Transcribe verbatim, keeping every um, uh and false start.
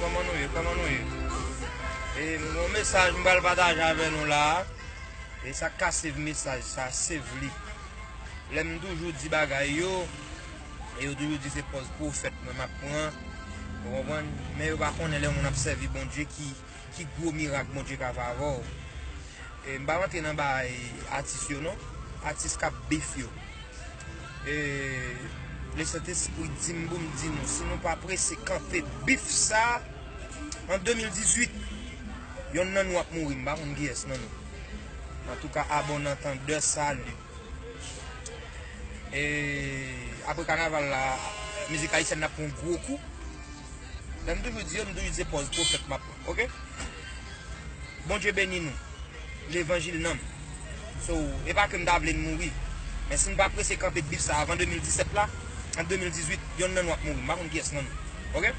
Kòman nou ye? Kòman nou ye? E yon mesaj m pral pataje avè nou la. E sa ka save mesaj sa, save li. Lè m toujou di bagay yo, e yo toujou di se pòz pwofèt mwen m ap pran. Ou konprann? Men yo pa konnen lè moun ap sèvi Bondye ki, ki gwo mirak Bondye ka fè avè w. E m pa rantre nan bagay atis yo non. Atis k ap bif yo. E Lesentespri di m pou m di nou, si nou pa prese kanpe bif sa, an de mil dizuit, yonn nan nou ap mouri, m pa konn kiyès nan nou. Antouka, abòne an tan de sali. E apre kanaval la, mizik ayisyèn nan ap pran yon gwo kou. Lè m toujou di yo, m toujou di se pòz pwofèt m ap pran, oke? Bondye beni nou. Levanjil nan m. So, e pa ke m ta vle n mouri. Men si n pa prese kanpe bif sa avan de mil disèt la, an de mil dizuit, yonn nan nou ap mouri. M pa konn kiyès nan nou. Oke?